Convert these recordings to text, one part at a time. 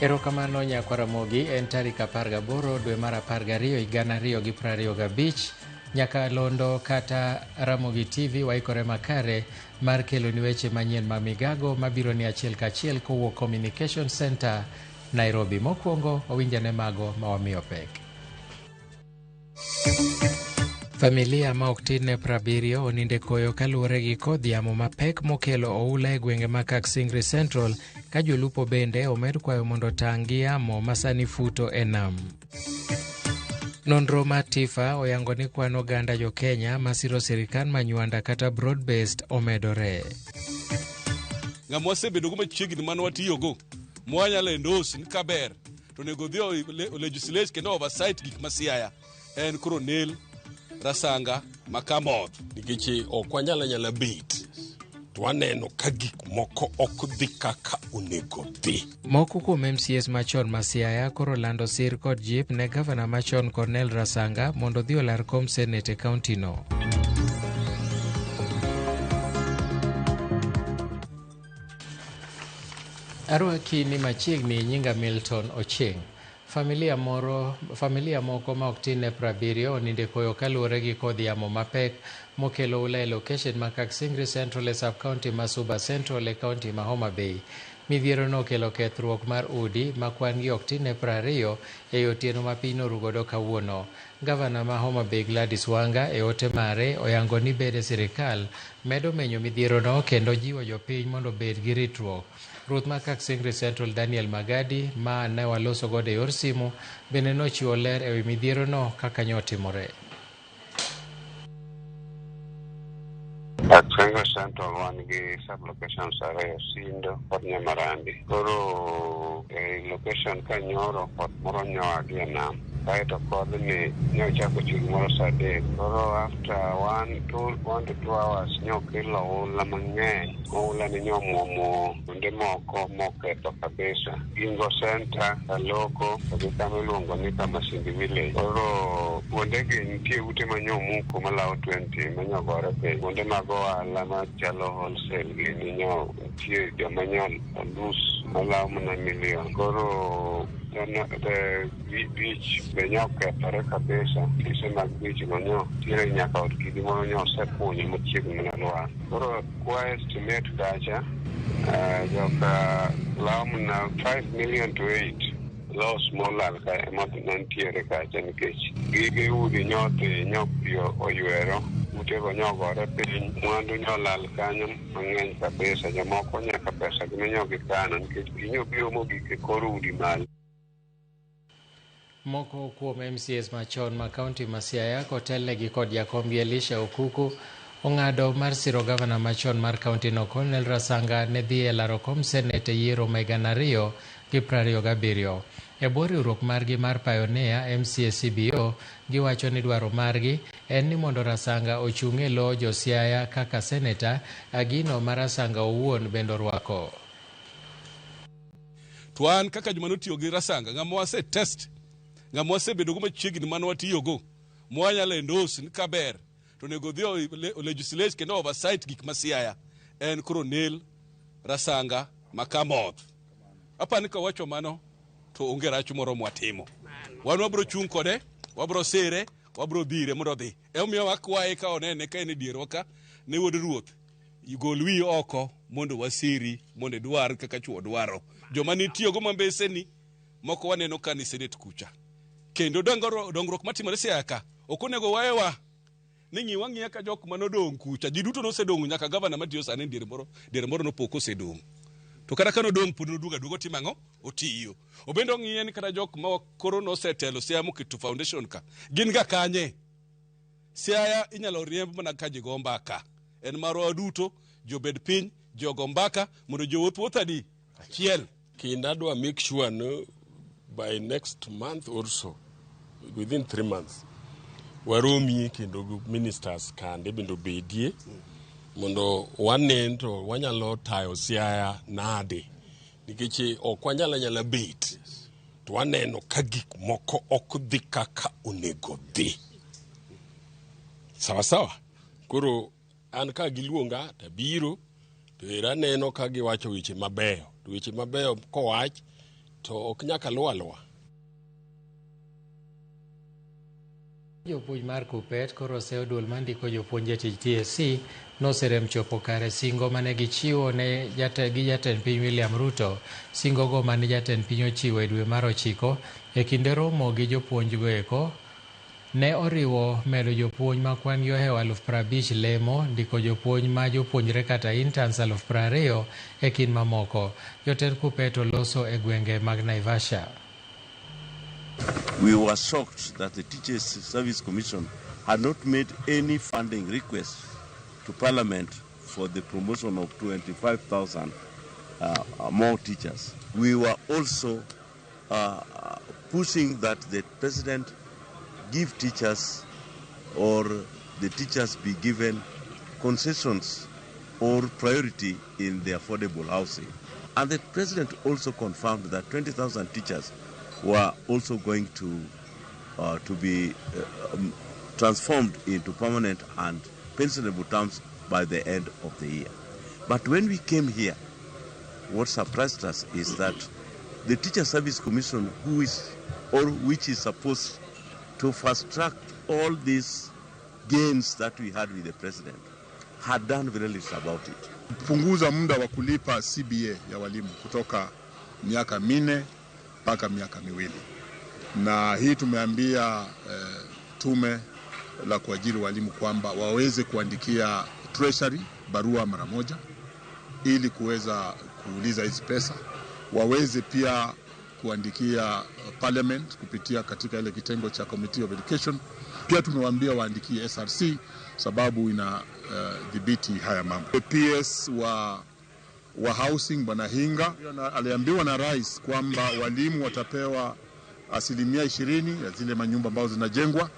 Erokamano nyakwa Ramogi, en tarik 18 dwe mar 12 2025. Nyakalondo kata Ramogi TV waikore makare mar keloni weche manyien ma migago mabiro ni achiel kachiel kowuok Communication Center Nairobi. Mokwongo wawinjane mago ma wamiyo pek. Familia ma ok tin ne 70 oninde koyo kaluwore gi kodh yamo mapek mokelo oula e gwenge ma Kaksingri Central ka jolupo bende omed kwayo mondo otang' gi yamo masani futo e nam. Nonro mar TIFA oyango ni kwan oganda jo-Kenya masiro sirikal manywanda kata broad based omedore. Ng'ama wasebedo go machiegni mane watiyogo mwanyalo endorse ni kaber to onego odhi o legislate kendo oversight gik ma Siaya en koro Nel Rasanga ma Kamodh. Nikech ok wanyal anyala bet to waneno ka gik moko ok dhi kaka onego dhi. Moko kuom MCAs machon ma Siaya koro lando sir kod jip ne gavana machon Cornel Rasanga mondo odhi olar kom senet e kaunti no. Arwaki ni machiegni nyinga Milton Ochieng. Familia moro familia moko ma ok tin ne 70 oninde koyo kaluwore gi kodh yamo mapek mokelo oula e location ma Kaksingri Central e sub-county ma Suba Central e kaunti ma Homa Bay. Midhiero no okelo kethruok mar udi ma kwan gi ok tin ne 20 ei otieno ma piny norugodo kawuono. Gavana ma Homa Bay Gladys Wanga e ote mare oyango ni bede sirikal medo menyo midhiero no kendo jiwo jopiny mondo obed gi ritruok. Ruoth ma Kaksingri Central Daniel Magadi ma ne waloso godo e yor simu bende nochiwo ler ewi midhiero no kaka nyotimore. Kaksingri Central wan gi sub-locations ariyo, Sindo kod Nyamarandi. Koro e location ka nyoro koth moro nyoa gi e nam. Kaeto kodhni ne ochako chwe gimoro saa 3. Koro after 1 to 2 hours nyokelo oula mang'eny. Oula ni nyomuomo kuonde moko moketho kabisa. Gingo Center, Kaloko, to gi kama iluongo ni Kamasindi Village. Koro kuonde gi nitie ute manyomuko malawo 20 manyogore piny. Kuonde mag ohala machalo wholesale gini nyo nitie joma nyo lose malawo mana million. Koro the beach be nyokethore kabisa. Mise mag beach go nyo nitiere nyaka od kidi moro nyo osekunyo machiegni mana lwar. Koro kwa estimate kacha joka lawo mana 5 million to 8 loss molal ka ema nitiere kacha nikech gige udi nyodhi nyo pi oywero utego nyogore piny mwandu nyolal kanyo mang'eny kabisa jomoko nyaka pesa gi ne gikano nikech pi nyobiro mogik e kor udi malo. Moko kuom MCAs machon ma kaunti ma Siaya kotelnegi kod jakombi Elisha Okuku ong'ado mar siro gavana machon mar kaunti no Cornel Rasanga ne dhi e laro kom senet e yiero ma 2027. E bwo riwruok margi mar Pioneer MCA CBO giwacho ni dwaro margi en ni mondo Rasanga ochung' e lo jo Siaya kaka seneta, gino ma Rasanga owuon bende orwako. To an kaka joma notiyo gi Rasanga, ng'ama wase test, ng'ama wasebedo go machiegni mane watiyogo, mwanyalo endorse ni kaber to onego odhi o legislate kendo oversight gik ma Siaya en koro Nel Rasanga ma Kamodh. Apani kawacho mano to onge rach moro mwatimo. Wan wabro chung' kode, wabro sire, wabro dhire mondo odhi. Emomiyo wakwaye ka onene ka en e dierwa ka ne wuod ruoth gol wiyi oko mondo wasiri mondo idwar kaka chuo dwaro. Joma nitiyogo mambeseni moko waneno ka ni senate kucha. Kendo dongruok matimore Siaya ka ok onego waewa ni ng'iwa ng'iya ka jok manodong' kucha. Ji duto nosedong' nyaka gavana matiyo sani diere moro diere moro nopo kosedong'. To kata ka nodong' pod noduogo aduoga otimo ang'o? Otiyo. Obende ong'iye ni kata jok ma koro nosetelo Siaya moketo foundation ka gin ga kanye? Siaya inyalo riemb mana ka ji go mbaka. En marwa duto, ji obed piny, ji ogo mbaka mondo ji owuoth wuoth adi? Achiel. Kendo adwa make sure no by next month or so, within 3 months, waromie kendo gi ministers kande bende obedie mondo wanen to wanyalo tayo Siaya nade nikech ok wanyal anyala bet to waneno ka gik moko ok dhi kaka onego dhi sawa sawa. Koro an ka giluonga tabiro to ero aneno ka giwacho weche mabeyo to weche mabeyo kowach To ok nyaka luw aluwa. Jopuonj mar Kuppet koro oseyo duol mandiko jopuonj e tich TSC noserem chopo kare singo mane gichiwo ne gi jatend piny William Ruto. Singo go mane jatend piny ochiwo e dwe mar 9 e kinde romo gi jopuonjgo eko ne oriwo medo jopuonj ma kwan gi ohewo 50,000 lemo, ndiko jopuonj ma jopuonjre kata interns 20,000 e kind mamoko. Jotend Kuppet oloso e gwenge mag Naivasha. We were shocked that the Teachers Service Commission had not made any funding request to Parliament for the promotion of 25,000 more teachers. We were also pushing that the President give teachers, or the teachers be given concessions or priority in the affordable housing. And the President also confirmed that 20,000 teachers were also going to be transformed into permanent and pensionable terms by the end of the year. But when we came here, what surprised us is that the Teacher Service Commission, who is or which is supposed to fast track all these gains that we had with the President, had done very little about it. Punguza muda wa kulipa CBA ya walimu kutoka miaka 4 mpaka miaka 2. Na hii tumeambia tume la kuajiri walimu kwamba waweze kuandikia Treasury barua mara moja ili kuweza kuuliza hizi pesa, waweze pia kuandikia Parliament kupitia katika ile kitengo cha Committee of Education. Pia tumewaambia waandikie SRC sababu ina dhibiti haya mambo. PS wa housing Bwana Hinga aliambiwa na rais kwamba walimu watapewa 20% ya zile manyumba ambazo zinajengwa,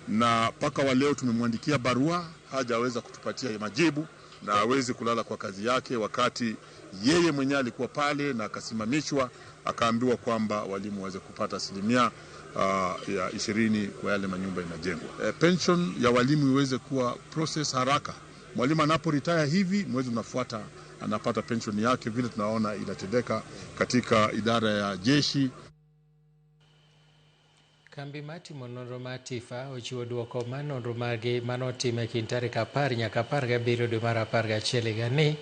na mpaka wa leo tumemwandikia barua hajaweza kutupatia majibu, na hawezi kulala kwa kazi yake wakati yeye mwenyewe alikuwa pale na akasimamishwa akaambiwa kwamba walimu waweze kupata 20% kwa yale manyumba inajengwa. Pension ya walimu iweze kuwa process haraka. Mwalimu anapo retire hivi mwezi unafuata anapata pension yake, vile tunaona inatendeka katika idara ya jeshi. Kambi mar timo nonro mar TIFA ochiwo duoko mar nonro margi manotim e kind tarik 10 nyaka 17 dwe mar 11 higani.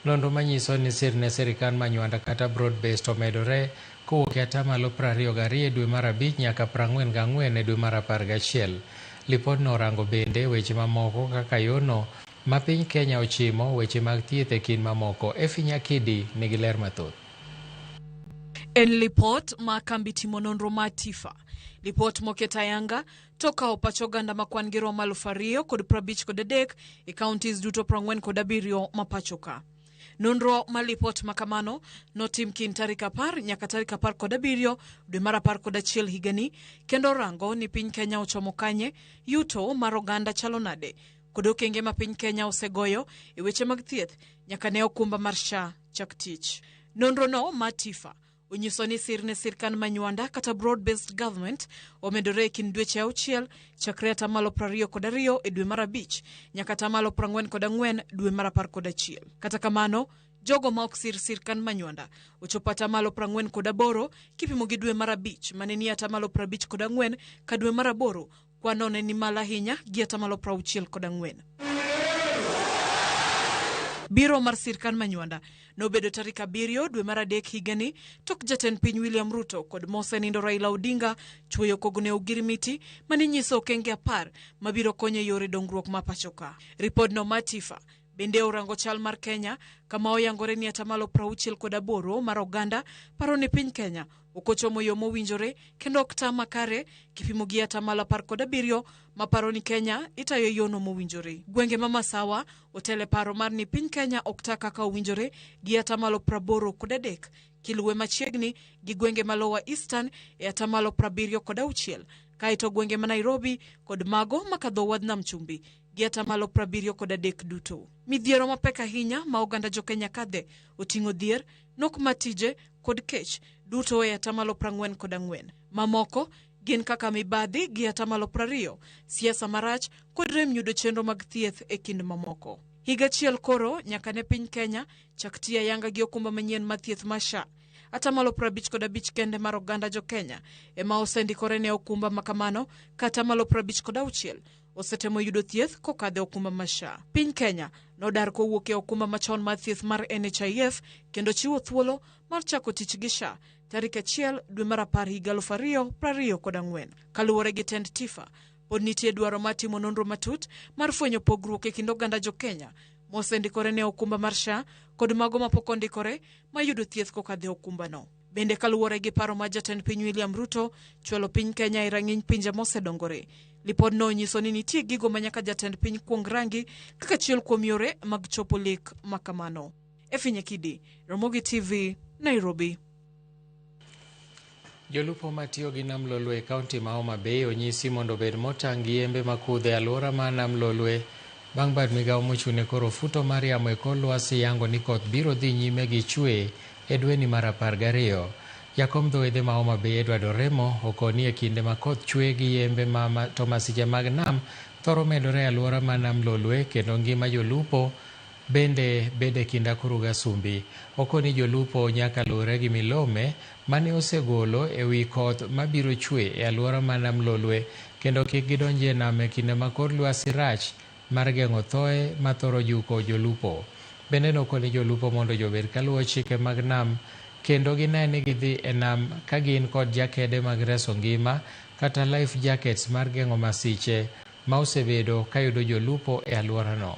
Nonro manyiso ni sir ne sirikal manywanda kata broad based omedore kowuok e 22% e dwe mar 5 nyaka 44 e dwe mar 11. Lipodno orango bende weche mamoko kaka yono ma piny Kenya ochimo, weche mag thieth e kind mamoko. Effie Nyakidi nigi ler mathoth. En lipot ma kambi timo nonro mar TIFA. Lipot moket ayanga to okawo pach oganda ma kwan gi romo 2,053 e counties duto 47 ma pacho ka. Nonro mar lipot ma kamano notim kind tarik 10 nyaka tarik 17 dwe mar 11 higani, kendo orango ni piny Kenya ochomo kanye, yuto mar oganda chalo nade, kod okenge ma piny Kenya osegoyo e weche mag thieth nyaka ne okumba mar SHA chak tich. Nonro no mar TIFA onyiso ni sir ne sirkal manywanda kata broad based government omedore e kind dweche 6 chakre 22% e dwe mar 5 nyaka 44% dwe mar 11. Kata kamano, jogo ma ok sir sirkal manywanda ochopo 48% kipimo gi dwe mar 5 mane ni 54% ka dwe mar 8 kwano ne ni malo ahinya gi 64%. Biro mar sirkal manywanda nobedo tarik 7 dwe mar 3 higani tok jatend piny William Ruto kod mosenindo Raila Odinga chwoyo kogno e ogirimiti mane nyiso okenge 10 mabiro konyo e yore dongruok ma pacho ka. Ripodno mar TIFA bende orango chal mar Kenya kama oyangore ni 68% mar oganda paro ni piny Kenya ok ochomo yo mowinjore kendo ok tam makare kipimo gi 17% maparo ni Kenya itayo yono mowinjore. Gwenge ma Masawa otele paro mar ni piny Kenya ok ta kaka owinjore gi 83% kiluwe machiegni gi gwenge ma Lower Eastern e 76%, kaeto gwenge ma Nairobi kod mago makadho wadh Nam Chumbi gi 73% duto. Midhiero mapek ahinya ma oganda jo Kenya kadhe oting'o dhier, nok mar tije kod kech duto e 44%. Mamoko gin kaka mibadhi gi 20%, siasa marach kod rem yudo chenro mag thieth e kind mamoko. Higa achiel koro nyaka ne piny Kenya chak tiyo ayanga gi okumba manyien mar thieth mar SHA. 55% kende mar oganda jo Kenya ema osendikore ne okumba makamano ka 56% osetemo yudo thieth kokadho e okumba mar SHA. Piny Kenya nodar kowuok e okumba machon mar thieth mar NHIF kendo chiwo thuolo mar chako tich gi SHA tarik 1 dwe mar 10 higa 2024. Kaluwore gi tend TIFA, pod nitie dwaro mar timo nonro matut mar fwenyo pogruok e kind oganda jo Kenya mosendikore ne okumba mar SHA kod mago mapok ondikore mayudo thieth kokadho e okumbano. Bende kaluwore gi paro mar jatend piny William Ruto chwalo piny Kenya e rang'iny pinje mosedongore. Lipodno onyiso ni nitie gigo ma nyaka jatend piny kuong rangi kaka achiel kuom yore mag chopo lek makamano. Effie Nyakidi, Ramogi TV, Nairobi. Jolupo matiyo gi Nam Lolwe e kaunti ma Homa Bay onyisi mondo obed motang' gi yembe makudho e alwora mar Nam Lolwe bang' bad migawo mochung'ne kor ofuto mar yamo e kor lwasi yango ni koth biro dhi nyime gi chwe e dweni mar 12. Jakom dho wedhe ma Homa Bay Edward Oremo okoni e kinde ma koth chwe gi yembe ma to masiche mag nam thoro medore e alwora mar Nam Lolwe kendo ngima jolupo bende bedo e kind akuru gasumbi. Okoni jolupo nyaka luwre gi milome mane osegolo e wi koth mabiro chwe e alwora mar Nam Lolwe kendo kik gidonji e nam e kinde ma kor lwasi rach mar geng'o thoe mathoro juko jolupo. Bende nokoni jolupo mondo jobed kaluwo chike mag nam kendo gine ni gidhi e nam ka gin kod jakede mag reso ngima kata life jackets mar geng'o masiche ma osebedo kayudo jolupo e alworano.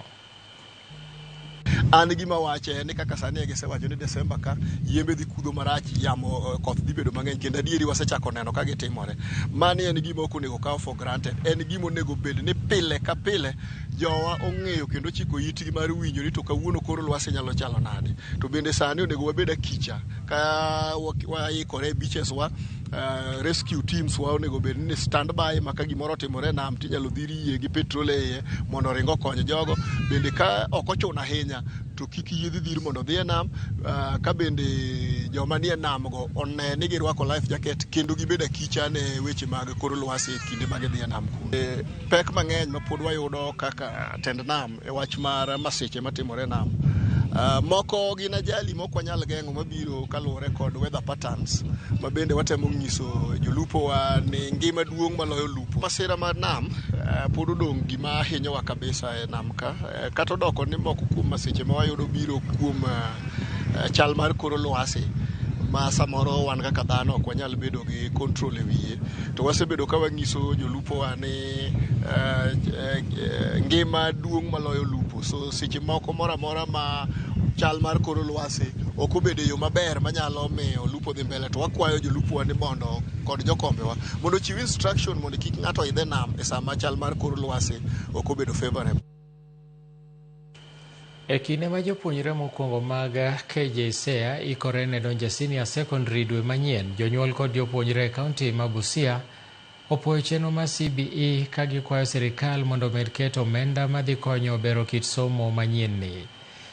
An gima wache en ni kaka sani gisewacho ni Desemba ka yembe dhi kudho marach, yamo koth dhi bedo mang'eny kendo adieri wasechako neno ka gitimore. Mani en gima ok onego kaw for granted. En gima onego bed ni pile ka pile jowa ong'eyo kendo chiko itgi mar winjo ni to kawuono kor lwasi nyalo chalo nade. To bende sani onego wabed akicha ka waikore beaches wa, rescue teams wa onego bed ni stand by ma ka gimoro otimore e nam tinyalo dhir yie gi petrol e iye mondo oring okony jogo. Bende ka ok ochuno ahinya to kik yiedhi dhir mondo odhi e nam, ka bende joma nie nam go one ni girwako life jacket kendo gibed akicha ne weche mag kor lwasi e kinde ma gidhi e nam kuno. Pek mang'eny ma pod wayudo kaka tend nam e wach mar masiche matimore e nam. Moko gin ajali mok wanyal geng'o mabiro kaluwore kod weather patterns ma bende watemo nyiso jolupo wa ni ngima duong' maloyo lupo. Masira mar nam pod odong' gima hinyowa kabisa e nam ka, kata odoko ni moko kuom masiche ma wayudo biro kuom chal mar kor lwasi ma samoro wan kaka dhano ok wanyal bedo gi control e wiye, to wasebedo ka wanyiso jolupo wa ni ngima duong' maloyo lupo. So seche moko moro amora ma chal mar kor lwasi ok obedo e yo maber manyalo miyo lupo dhi mbele, to wakwayo jolupo wa ni mondo kod jokombewa mondo ochiw instruction mondo kik ng'ato idh e nam e sama chal mar kor lwasi ok obedo favorable. E kinde ma jopuonjre mokwongo mag KJSEA ikore ne donjo e senior secondary dwe manyien, jonyuol kod jopuonjre e kaunti ma Busia opuoyo chenro mar CBE ka gikwayo sirikal mondo omed keto omenda madhi konyo bero kit somo manyien ni.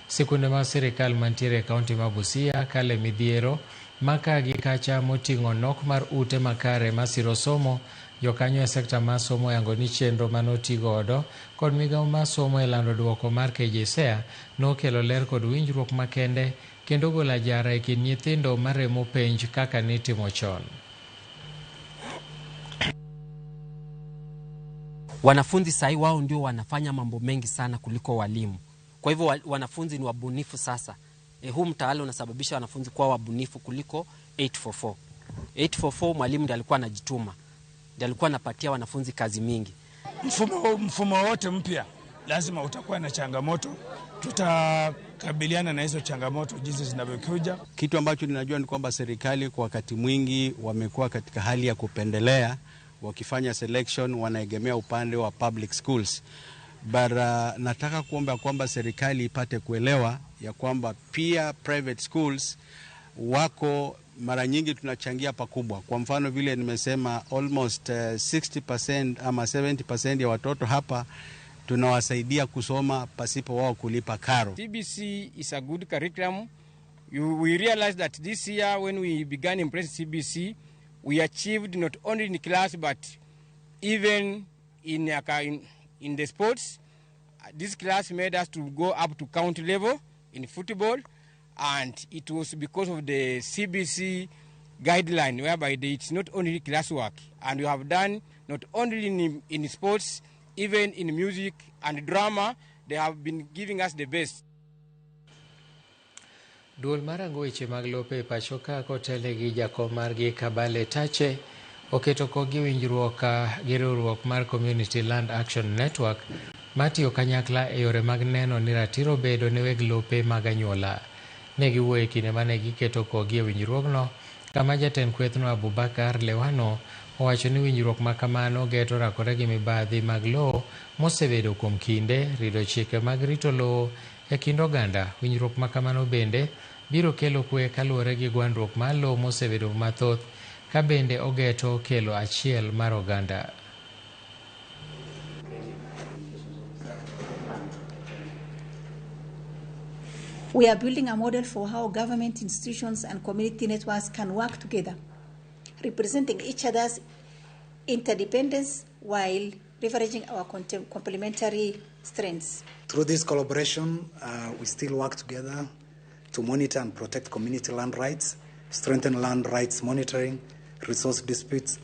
Sikunde mag sirikal mantiere e kaunti ma Busia kale midhiero ma ka gi kacha moting'o nok mar ute makare masiro somo. Jokanyo e sekta mar somo oyango ni chenro manotigodo kod migawo mar somo e lando duoko mar KJSEA nokelo ler kod winjruok makende kendo golo ajara e kind nyithindo maremo penj kaka nitimo chon. Wanafunzi sahi wao ndio wanafanya mambo mengi sana kuliko walimu. Kwa hivyo wanafunzi ni wabunifu sasa. Huu mtaala unasababisha wanafunzi kuwa wabunifu kuliko 844. 844 mwalimu ndiye alikuwa anajituma. Ndiye alikuwa anapatia wanafunzi kazi mingi. Mfumo wote mpya lazima utakuwa na changamoto. Tutakabiliana na hizo changamoto jinsi zinavyokuja. Kitu ambacho ninajua ni kwamba serikali kwa wakati mwingi wamekuwa katika hali ya kupendelea, wakifanya selection wanaegemea upande wa public schools. But nataka kuomba kwamba serikali ipate kuelewa ya kwamba pia private schools wako mara nyingi tunachangia pakubwa. Kwa mfano vile nimesema almost 60% ama 70% ya watoto hapa tunawasaidia kusoma pasipo wao kulipa karo. CBC is a good curriculum. We realized that this year when we began embracing CBC, we achieved not only in class but even in the sports. This class made us to go up to county level in football, And it was because of the CBC guideline whereby it's not only classwork. And we have done not only in sports, even in music and drama, they have been giving us the best. Duol mar rango weche mag lope e pacho ka kotele gi jakom margi Kabale Tache oketo kogi winjruok gi riwruok mar Community Land Action Network matiyo kanyakla e yore mag neno ni ratiro bedo ne weg lope mag anyuola. Ne giwuoyo e kinde mane giketo kogi e winjruogno kama jatend kwethno Abubakar Lewano owacho ni winjruok ma kamano geto rakore gi mibadhi mag lowo mosebedo kuom kinde, rido chike mag rito lowo e kind oganda. Winjruok ma kamano bende biro kelo kwe kaluwore gi gwandruok mar lowo mosebedo mathoth ka bende ogeto kelo achiel mar oganda. We are building a model for how government institutions and community networks can work together, representing each other's interdependence while leveraging our complementary strengths. Through this collaboration, we still work together to monitor and protect community land rights, strengthen land rights monitoring, resolve disputes,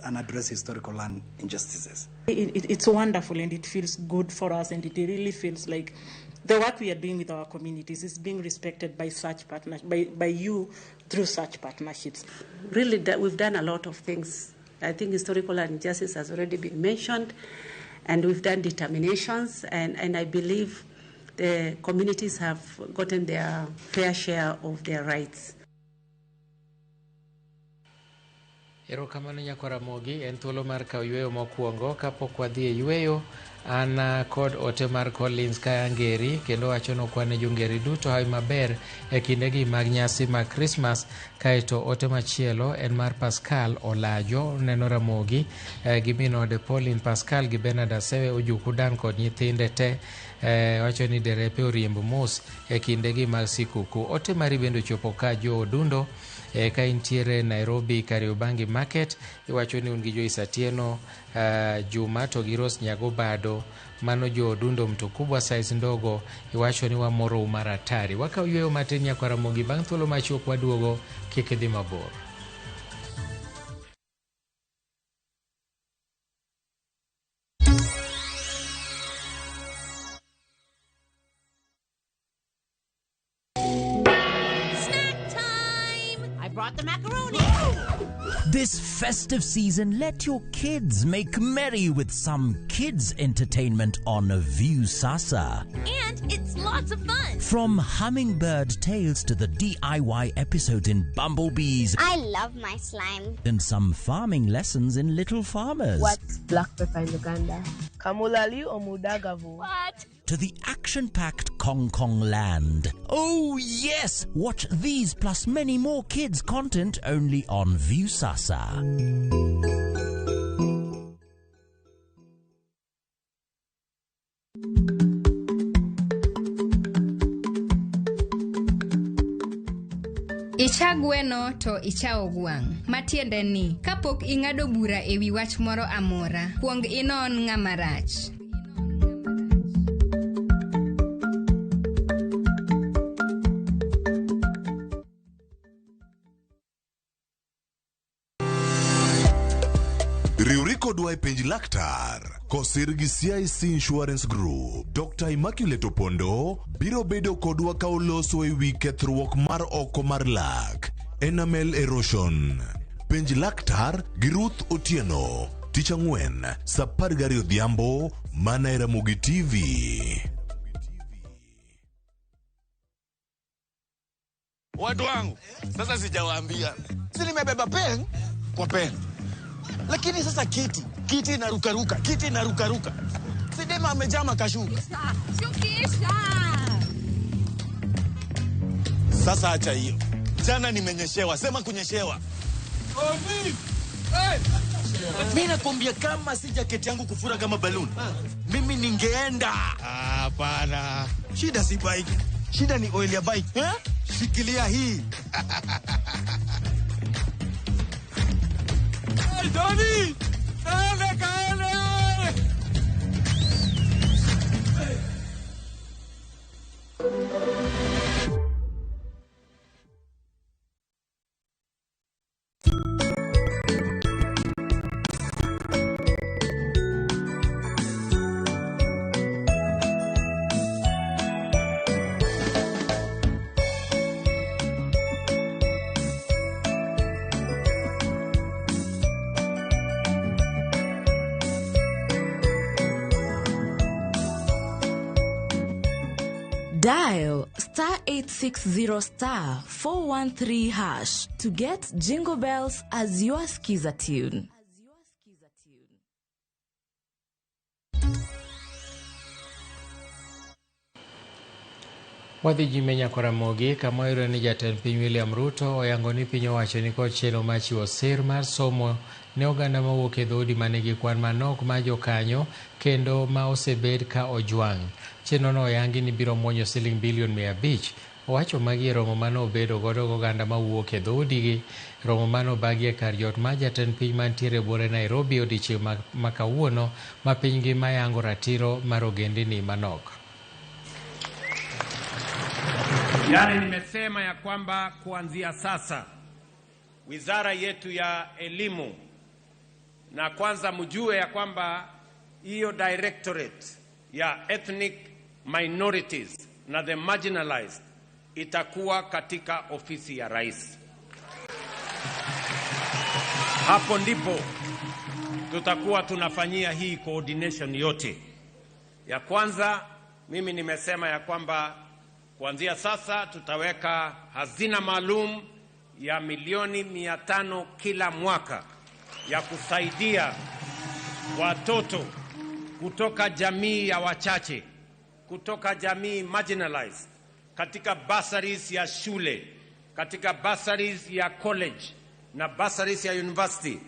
and address historical land injustices. It's wonderful, and it feels good for us, and it really feels like the work we are doing with our communities is being respected by such partners, by you through such partnerships. Really, we've done a lot of things. I think historical injustice has already been mentioned, and we've done determinations, and I believe the communities have gotten their fair share of their rights. Erokamano nyakwar Ramogi, en thuolo mar kawo yweyo mokwongo kapok wadhi e yweyo. An kod ote mar Collins Kayangeri kendo wacho nokwane jongeri duto hawi maber e kindegi mag nyasi mag Christmas. Kaeto ote machielo en mar Pascal Olajo neno Ramogi gi min ode Pauline Pascal gi Bernard Asewe Ojuku Dan kod nyithinde te, wacho ni derepe oriembo mos e kindegi mag sikuku. Ote mari bende ochopo ka jo Odundo ka intiere Nairobi Kariobangi Market, iwacho ni un gi Joyce Atieno, Juma to gi Rose Nyagobado, mano jo Odundo mtu kubwa size ndogo, iwacho ni wamoro mar hatari. Wakaw yweyo matin nyakwar Ramogi, bang' thuolo machuok waduogo, kik idhi mabor. Brought the macaroni. This festive season, let your kids make merry with some kids entertainment on Viusasa. And it's lots of fun. From Hummingbird Tales to the DIY episodes in Bumblebees. I love my slime. And some farming lessons in Little Farmers. What's black pepper in Uganda? Kamulali or Mudagavu? What? To the action-packed Kong Kong Land. Oh yes! Watch these plus many more kids content only on Viusasa. Icha gweno to ichao gwang'. Matiende ni, kapok ing'ado bura e wi wach moro amora, kuong inon ng'ama rach. Riwri kodwa e penj laktar kosir gi CIC Insurance Group. Dr. Immaculate Opondo biro bedo kodwa ka oloso e wi kethruok mar oko mar lak, enamel erosion. Penj laktar gi Ruth Otieno, tich ang'wen saa 12 odhiambo mana e Ramogi TV. Watu wangu, sasa sijawaambia. Si nimebeba pen kwa pen. Lakini sasa kiti inarukaruka, kiti inarukaruka. Sidema amejama kashuka. Shukisha. Sasa acha hiyo. Jana nimenyeshewa, sema kunyeshewa. Ovi. Hey! Mimi nakwambia kama si jaketi yangu kufura kama balloon, mimi ningeenda. Hapana. Shida si bike. Shida ni oil ya bike. Eh? Shikilia hii. Hey, Johnny! Kaele, kaele! Hey. Dial star 860 star 413 hash to get Jingle Bells as your skiza tune. Wadhi nyime nyako Ramogi kama oyudo ni jatend piny William Ruto oyango ni piny owacho ni kod chenro mar chiwo sir mar somo ne oganda mawuok e dhoudi manigi kwan manok mar jokanyo kendo ma osebed ka ojwang'. Chenrono oyangi ni biro muonyo siling bilion 500. Owacho magi e romo mane obedo godo goganda mawuok e dhoudigi. Romo mane obagi e kar jot mar jatend piny mantiere e buore Nairobi odiechieng' ma kawuono ma piny ngima yango ratiro mar ogendini manok. Yaani nimesema ya kwamba kuanzia sasa wizara yetu ya elimu, na kwanza mjue ya kwamba hiyo directorate ya ethnic minorities na the marginalized itakuwa katika ofisi ya rais. Hapo ndipo tutakuwa tunafanyia hii coordination yote. Ya kwanza mimi nimesema ya kwamba kuanzia sasa tutaweka hazina maalum ya milioni 500 kila mwaka ya kusaidia watoto kutoka jamii ya wachache, kutoka jamii marginalized, katika bursaries ya shule, katika bursaries ya college na bursaries ya university,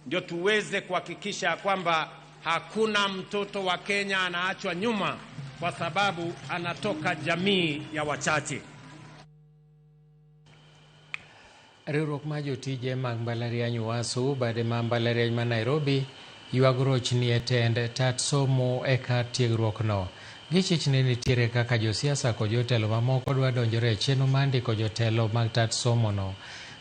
ndio tuweze kuhakikisha kwamba hakuna mtoto wa Kenya anaachwa nyuma kwa sababu anatoka jamii ya wachache. Riwruok mar jotije mag mbalariany UASU bade ma mbalariany ma Nairobi ywago rochni e tend tat somo e kar tiegruok no. Gichich ni nitiere kaka josiasa kod jotelo mamoko dwa donjore e chenro mar ndiko jotelo mag tat somo no.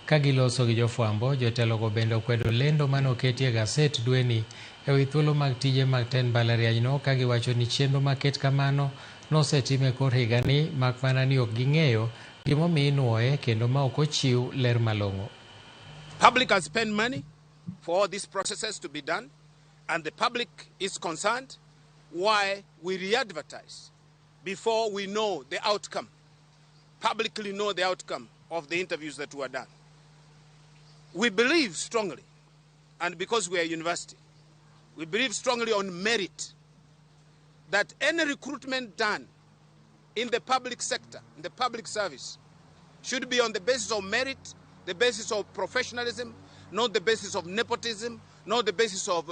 Ka giloso gi jofwambo, jotelogo bende okwedo lendo mane oketi e gaset dweni ewi thuolo mag tije mag tend mbalariany no, ka giwacho ni chenro maket kamano nosetim e kor higani mak mana ni ok ging'eyo gimomiyo inuoye kendo ma ok ochiw ler malong'o. Public has spent money for all these processes to be done, and the public is concerned why we re-advertise before we know the outcome, publicly know the outcome of the interviews that were done. We believe strongly, and because we are a university, we believe strongly on merit, that any recruitment done in the public sector, in the public service, should be on the basis of merit, the basis of professionalism, not the basis of nepotism, not the basis of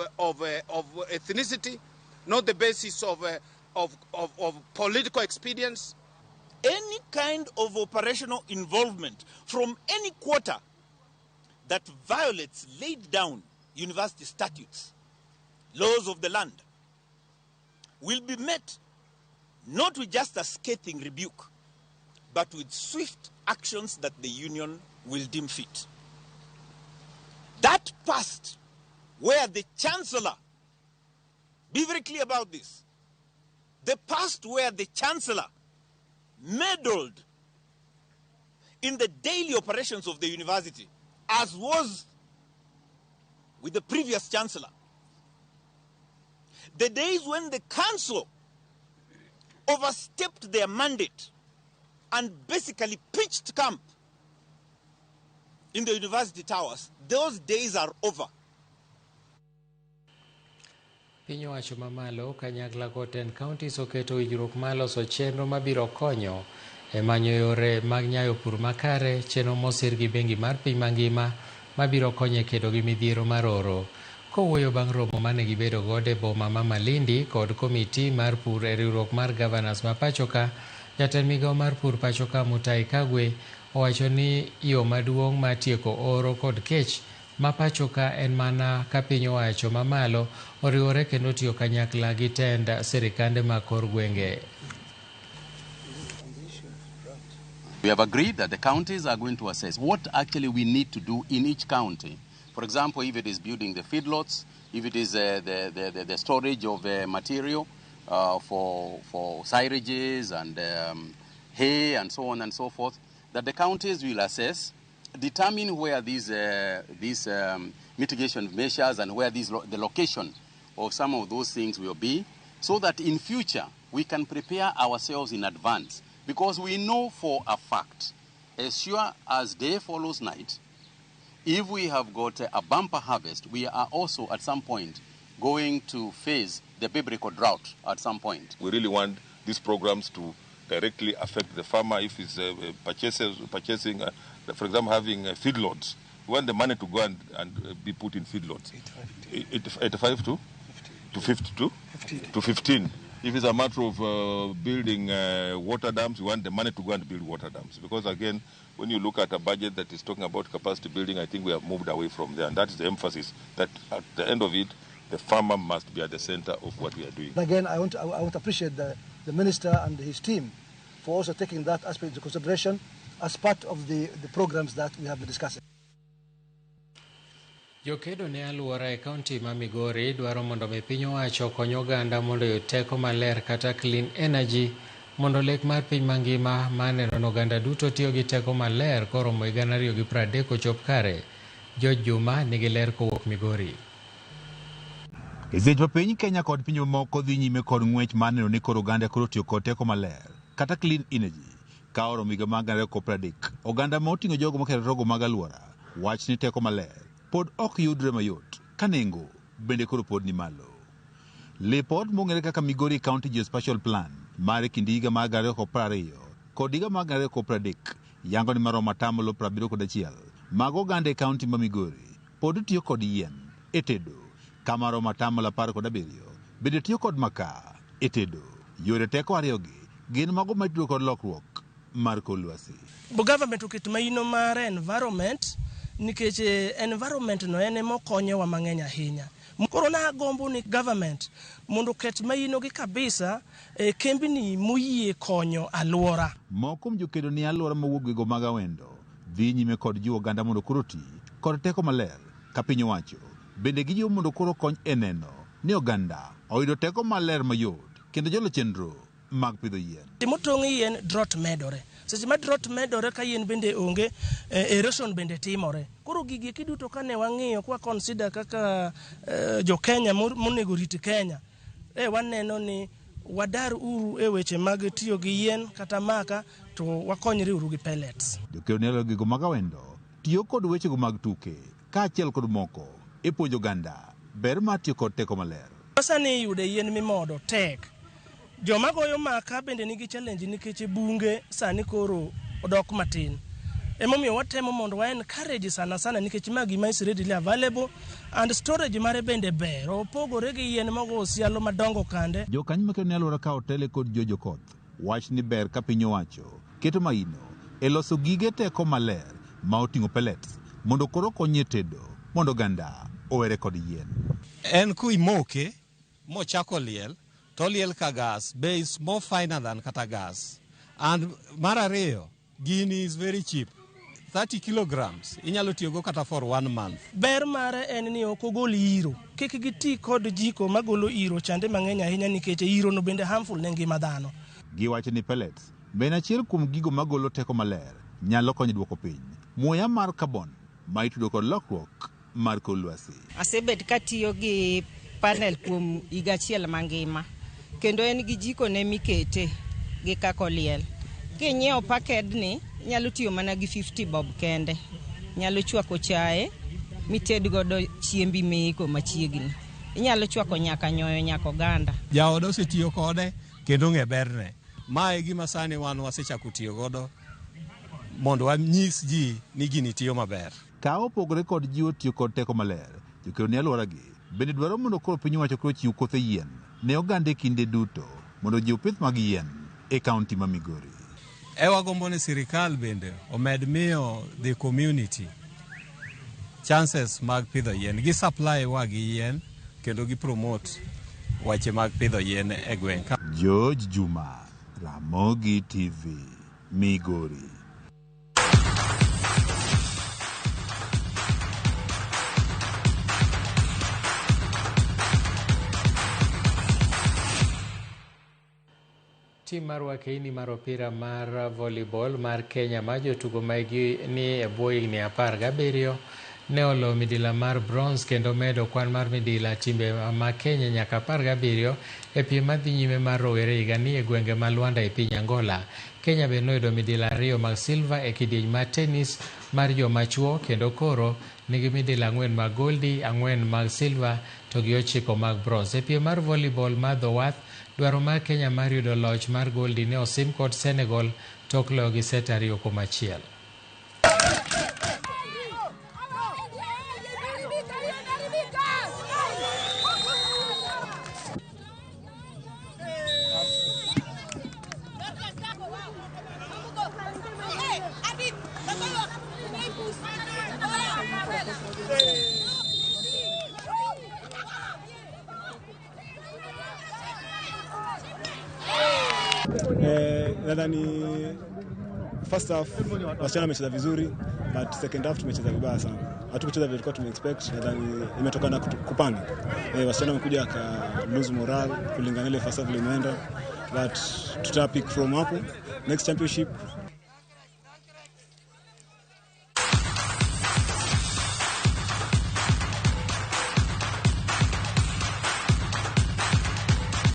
ethnicity, not the basis of political expedience. Any kind of operational involvement from any quarter that violates laid down university statutes, laws of the land, will be met not with just a scathing rebuke, but with swift actions that the union will deem fit. That past where the chancellor, be very clear about this, the past where the chancellor meddled in the daily operations of the university, as was with the previous chancellor, the days when the council overstepped their mandate and basically pitched camp in the university towers, those days are over. Piny owacho mamalo kanyakla kod 10 counties oketo winjruok mar loso chenro mabiro konyo e manyo yore mag nyayo pur makare, chenro mosir gi bengi mar piny mangima mabiro konyo e kedo gi midhiero mar oro. Kowuoyo bang' romo mane gibedo godo e boma ma Malindi kod komiti mar pur e riwruok mar governors ma pachoka, jatend migao mar pur pachoka Mutahi Kagwe owacho ni yo maduong' mar tieko oro kod kech ma pachoka en mana ka piny owacho mamalo oriwore kendo tiyo kanyakla gi tend sirikande mag kor gwenge. We have agreed that the counties are going to assess what actually we need to do in each county. For example, if it is building the feedlots, if it is the storage of material for silages and hay and so on and so forth, that the counties will assess, determine where these mitigation measures and where the location of some of those things will be, so that in future we can prepare ourselves in advance Because we know for a fact, as sure as day follows night, if we have got a bumper harvest, we are also at some point going to face the biblical drought at some point. We really want these programs to directly affect the farmer if he's purchasing, for example, having feedlots. We want the money to go and be put in feedlots. 85 to 52 to 15. If it's a matter of building water dams, we want the money to go and build water dams. Because again, when you look at a budget that is talking about capacity building, I think we have moved away from there. And that is the emphasis, that at the end of it, the farmer must be at the center of what we are doing. Again, I want to appreciate the minister and his team for also taking that aspect into consideration as part of the programs that we have been discussing. Jokedo ne alwora e kaunti ma Migori dwaro mondo mi piny owacho okony oganda mondo oyud teko maler kata clean energy mondo lek mar piny mangima mar neno ni oganda duto tiyo gi teko maler koromo 2030 ochop kare. George Juma nigi ler kowuok Migori. Seche ma piny Kenya kod pinje mamoko dhi nyime kod ng'wech mar neno ni koro oganda koro tiyo kod teko maler kata clean energy ka oromo higa mar 2030, oganda ma oting'o jogo maketho rogo mag alwora wach ni teko maler pod ok yudre mayot ka nengo bende koro pod ni malo. Lipot mong'ere kaka Migori County Geospatial Plan mar kind higa mar 2022 kod higa mar 2030 yango ni maromo 71% mag oganda e kaunti ma Migori pod tiyo kod yien e tedo, kama romo 17% bende tiyo kod makaa e tedo. Yore teko ariyogi gin mago matudo kod lokruok mar kor lwasi. Bo government oket maino mar environment nikech environment no en ema okonyowa mang'eny ahinya. Koro nagombo ni government mondo oket maino gi kabisa e kembni moyie konyo alwora. Moko kuom jokedo ni alwora mowuok gwenge mag Awendo dhi nyime kod jiwo oganda mondo koro oti kod teko maler ka piny owacho bende gijiwo mondo koro kony e neno ni oganda oyudo teko maler mayot kendo jolo chenro mag pidho yien. Motong' yien drought medore. Seche ma drought medore ka yien bende onge, erosion bende timore. Koro gigi eki duto kane wang'iyo kwa consider kaka jo Kenya monego rit Kenya, waneno ni wadar uru e weche mag tiyo gi yien kata maka to wakonyre uru gi pellets. Jokedo ne gigo mag Awendo tiyo kod wechego mag tuke kaachiel kod moko e puonjo oganda ber mar tiyo kod teko maler. Sani iyude yien mimodo tek. Joma goyo maka bende nigi challenge nikech bunge sani koro odok matin. Emomiyo watemo mondo wa encourage sana sana nikech ma gima is readily available and storage mare bende ber. Opogore gi yien mogo osialo madongo kande. Jokanyo makedo ne alwora ka otele kod Jojo Koth wach ni ber ka piny owacho keto maino e loso gige teko maler ma oting'o pellets mondo koro okony e tedo mondo oganda owere kod yien. En kuimoke mochako liel to liel ka gas be is more finer than kata gas. And mar ariyo, gini is very cheap. 30 kilograms inyalo tiyogo kata for 1 month. Ber mare en ni ok ogol iro. Kik giti kod jiko magolo iro chande mang'eny ahinya nikech iro no bende harmful ne ngima dhano. Giwacho ni pellets be en achiel kuom gigo magolo teko maler nyalo konyo duoko piny muya mar carbon ma itudo kod lokruok mar kor lwasi. Asebet katiyo gi panel kuom higa achiel mangima kendo en gi jiko ne mikete gi kaka oliel. Kinyiewo pakedni inyalo tiyo mana gi 50 bob kende. Nyalo chwako chae mited godo chiembi miiko machiegni. Inyalo chwako nyaka nyoyo nyaka oganda. Jaoda osetiyo kode kendo ong'e berne. Mae gima sani wan wasechako tiyo godo mondo wanyis ji ni gini tiyo maber. Ka opogore kod jiwo tiyo kod teko maler, jokedo ne alwora gi bende dwaro mondo koro piny owacho koro chiw kothe yien ne oganda e kinde duto mondo ojiw pith mag yien e kaunti ma Migori. Wagombo ni sirikal bende omed miyo the community chances mag pidho yien. Gi supply wa gi yien kendo gi promote weche mag pidho yien e gweng'. George Juma, Ramogi TV, Migori. Tim mar wakeini mar opira mar volleyball mar Kenya ma jotugo maigi ni e bwo higni 17 ne olo midila mar bronze kendo medo kwan mar midila timbe ma Kenya nyaka 17 e piem madhi nyime mar rowere higani e gwenge ma Luanda e piny Angola. Kenya be noyudo midila 2 mag silver e kidieny mar tennis mar joma chuo kendo koro nigi midila 4 mag goldi, 4 mag silver to gi 9 mag bronze. E piem mar volleyball mar dho wath, dwaro mar Kenya mar yudo loch mar goldi ne osim kod Senegal tok loyo gi set 2-1. Nadhani first half wasichana wamecheza vizuri, but second half tumecheza vibaya sana. Hatukucheza vile tulikuwa tumeexpect. Nadhani imetokana kupanic. Wasichana wamekuja ka lose morale kulingana ile first half imeenda, but tuta pick from hapo. Next championship